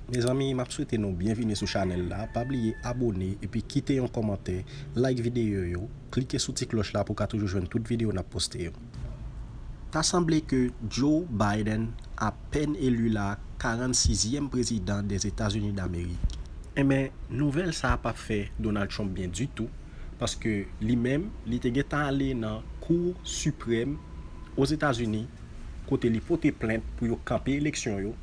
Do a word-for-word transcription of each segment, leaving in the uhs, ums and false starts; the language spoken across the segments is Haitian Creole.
Mezanmi, m ap swete nou byenvini sou chanèl la. Pa bliye abòne epi kite yon kòmantè, like videyo yo, klike sou ti klòch la pou w ka toujou jwenn tout videyo n ap poste yo. Ta sanble ke Joe Biden, apèn eli la, karannsizyèm prezidan dèzetazini damerik. Enben, nouvèl sa a p ap fè Donald Trump byen ditou, paske li menm, li te gentan ale nan Kou Siprèm Ozetazini, kote li pote plent pou yo kanpe eleksyon yo,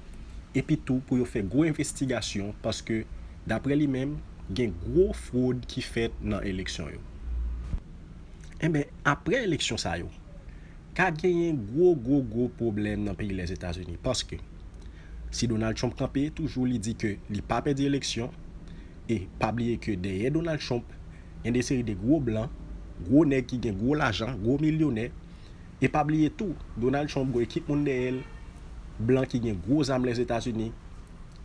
epi tou pou yo fè gwo envestigasyon, paske, daprè li menm, gen gwo fwod ki fèt nan eleksyon yo. Enben, apre eleksyon sa yo, ka genyen gwo, gwo, gwo pwoblèm nan peyi Lèzetazini, paske si Donald Trump kanpe, toujou li di ke li pa pèdi eleksyon, e pa bliye ke dèyè Donald Trump, gen de seri de gwo blan, gwo nèg ki gen gwo lajan, gwo milyonè, e pa bliye tou, Donald Trump gon ekip moun dèyè l, blan ki gen gwo zam Lèzetazini,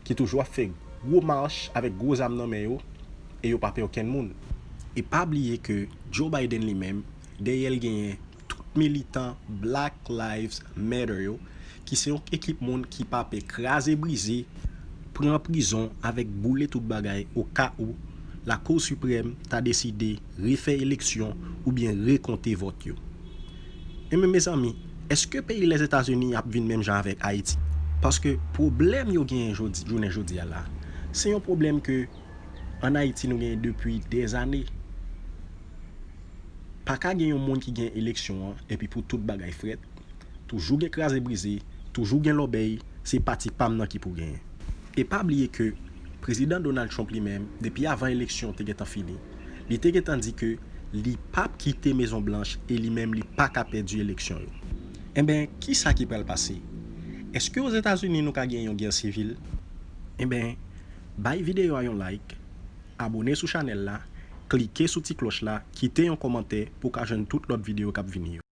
ki toujou ap fè gwo mach avèk gwo zam nan men yo, e yo pa pè okenn moun. E pa bliye ke Joe Biden li menm, dèyè l genyen tout militan Black Lives Matter yo, ki se yon ekip moun ki pa pè kraze brize, pran prizon avèk boule tout bagay, oka ou Lakou Siprèm ta deside refè eleksyon oubyen rekonte vòt yo. Enben, mezanmi, èske peyi Lèzetazini ap vin menm jan avèk Ayiti? Paske pwoblèm yo genyen jodi, jounen jodi a la, se yon pwoblèm ke ann Ayiti nou genyen depi dèzane. Pa ka gen yon moun ki gen eleksyon an, epi pou tout bagay frèt, toujou gen kraze brize, toujou gen lòbèy, se pati pa m nan ki pou genyen. E pa bliye ke prezidan Donald Trump li menm, depi avan eleksyon te gentan fini, li te gentan di ke li p ap kite Mezon Blanch e li menm li pa ka pèdi eleksyon yo. Enben, kisa ki pral pase? Èske Ozetazini nou ka gen yon gè sivil? Enben, bay videyo a yon like, abòne sou chanèl la, klike sou ti klòch la, kite yon kòmantè pou w ka jwenn tout lòt videyo k ap vini yo.